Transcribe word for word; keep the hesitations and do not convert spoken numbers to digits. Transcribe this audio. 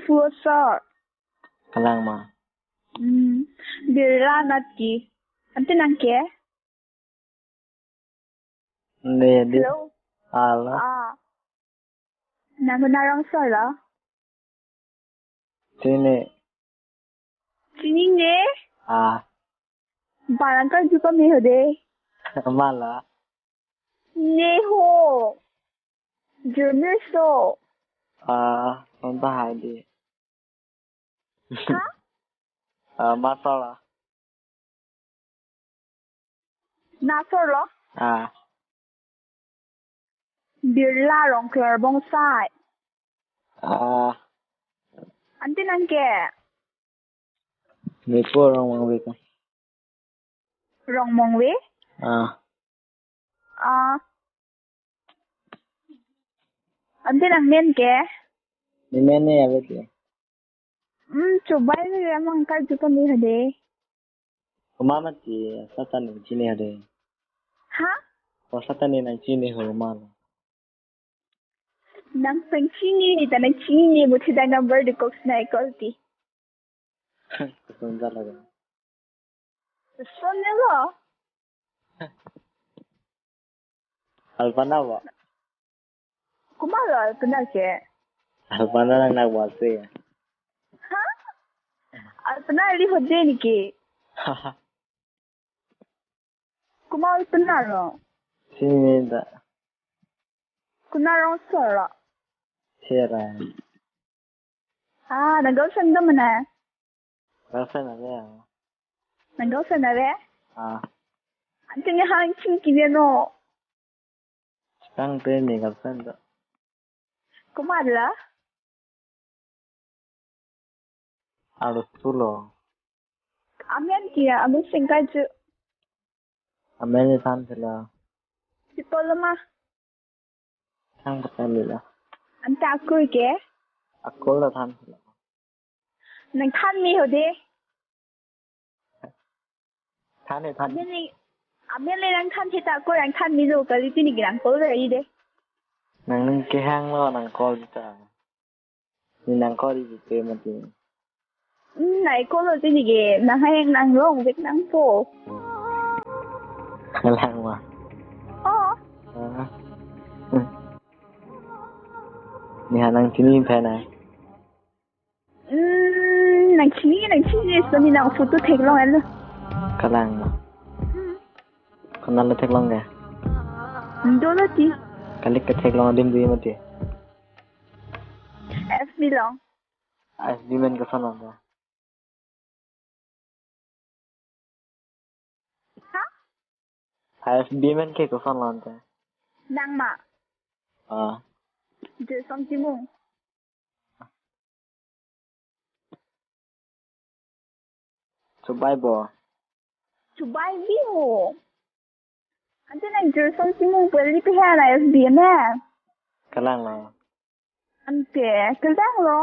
Pu asor. Kalang ma? Hmm. Birla anat ke. Ante nang ke? Ne di. Hello. Alo. Ah. Nang konat arong asor lo? Chini. Chinine? Ah. Barang karju pame ho de. Mala. Ne ho. Jurmir so. Ah, konta hai di. Ha? Ah, masala. Nasor lo? Ah. Birla Rongker Bongsai. Ah. Ante nang ke? Nepo Rongmongve ko. Rongmongve? Ah. Ah. Ante nang men ke? Nemen ne ave ke. Hmm, chobai le mang karju pame ho de. Komat mati, sata ne chini ho de. Ha? O sata ne nang chini ho ma lo. Nang peng chini ni ta nang chini mo thidai number de kok snai call ti. Kusum jala ga. Son ne lo? Alpana ba? Komat lo Alpana ke? Alpana nang nak basi ya. Ha? Alpana li ho de ni ke. Komat Alpana lo? Chini da. Konat arong asor lo? Sera. Ah, nang girlfriend do mana? Girlfriend ave ya. Nang girlfriend ave? Ah. Ante ne hang chingki ne no. Kangpe ne girlfriend do. Komat la? Alo sulo. Amen ke, amen singkai ju. Amen ni than sila. Sipol ma. Thang pakan nila. Ante akur ke? Akur la than sila. Nang than me ho de. Than e than. Amen ni, amen ni nang than sita akur nang than me lo kali pini ke nang call ri de. Nang nang kehang lo nang call sita. Ne nang call ri pe mati. Hmm, nai call lo pini ke nang hai nang longvek nangpo. Kalang ma? Oh. Ah. Hmm. Ne ha nang chini phe na. Hmm, nang chini, nang chini, so ne nang photo theklong alo. Kalang ma? Hmm. Konat lo theklong ke? Dolo ti. Kali ke theklong adim di mati. F B along. F B amen koson lo ante? Ha? F B amen ke koson lo ante? Nang ma? Ah. Jesong Timung. Chobai bo. Chobai bi ho. Ante nang Jesong Timung peli pe ha na F B amen. Kalang lo. Ante, kelang lo.